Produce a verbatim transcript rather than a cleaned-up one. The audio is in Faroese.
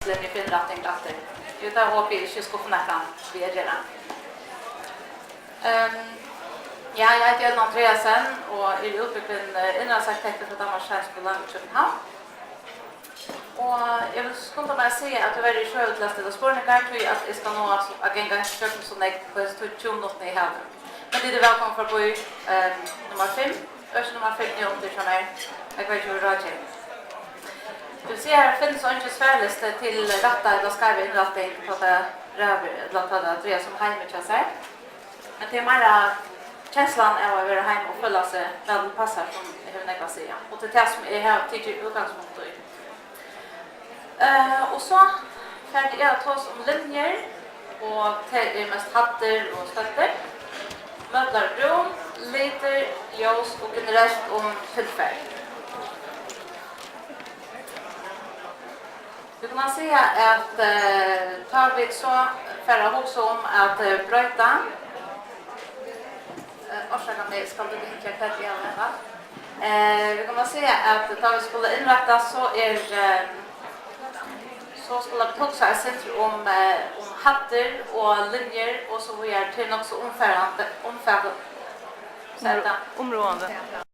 Linju fyri innrætting aftur. Jú, tað hopi eg ikki skuffi nakran við at gera. Ehm, ja, eg eiti Ódna Andreassen og eri útbúgvin, eh, innrættsarkitektur frá Danmarks Handelsskúla í København. Og eg vil skunda mær at siga, at tíverri ikki høvi til at stilla spurningar, tí at eg skal náa at ganga gjøgnum so nógv á hesi tjúgu minuttunum eg havi. Men tit eru vælkomin forbí, ehm, nummar fimm, øki nummar fimm, niðan undir, sum er, eg veit ikki, ráðgeving. Tað vil siga, her finnst eingin svarlisti til rætta ella skeiva innrætting, tá tað ræður, ella tá tað dreiar seg um heimið hjá sær. Men tað er meira kenslan av at vera heima og føla seg væl tilpassar, sum hevur nógv at siga. Og tað er tað, sum eg havi tikið útgangspunkt í. Eh, og so fari eg at tosa um linjur, og tað er mest hæddir og støddir. Møblar og rúm, litir, ljós og generelt um tilfar. Vit kunnu siga, at, eh, tá vit so fara at hugsa um at, eh, broyta, eh, orsaka meg, skal tú hyggja hvat eg havi valgt? Eh, vit kunnu siga, at tá vit skulu innrætta, so er, eh, so skulu vit hugsa eitt sindur um, eh, um hæddir og linjur og so víðari. Tað er nokk so umfarandi, umfatandi. Umrø-, umráðandi.